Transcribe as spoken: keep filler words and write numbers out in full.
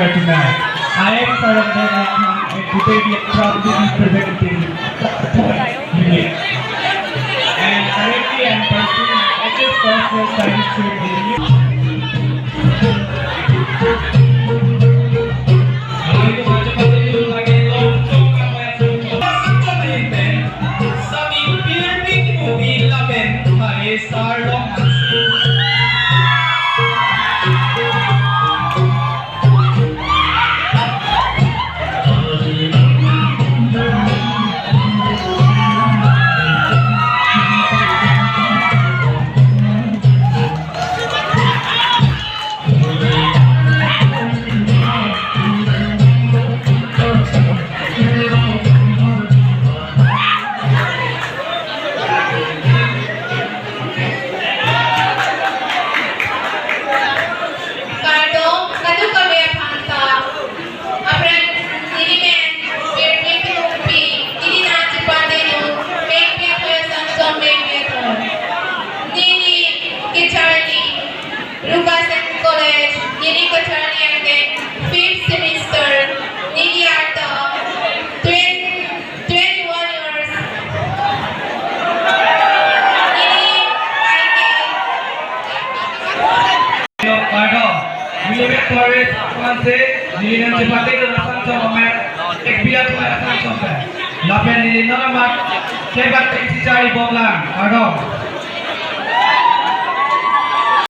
Tonight, I am Sarang Dhananjay and today we are proudly representing Unit. And currently I am pursuing my H S Correspondence Science stream in Sami pirpik movie lapen Mare Sarlong Hanse. Kardom, kadokave aphanta. Aphrang neli men Pirpik Inglongpi, neli nangchepate dun Mengpet Asonson Mengpet. Neli kacharli Rukasen College, neli kacharli angdeng fifth semester, neli arta twen- twenty-one years. Neli I K. Kardom, neli Torres Hanse, neli nangchepate dun Asonson Omer, ek biat Asonson Omer. Lapen neli non amat, kebat pengsi chari bomlang, kardom.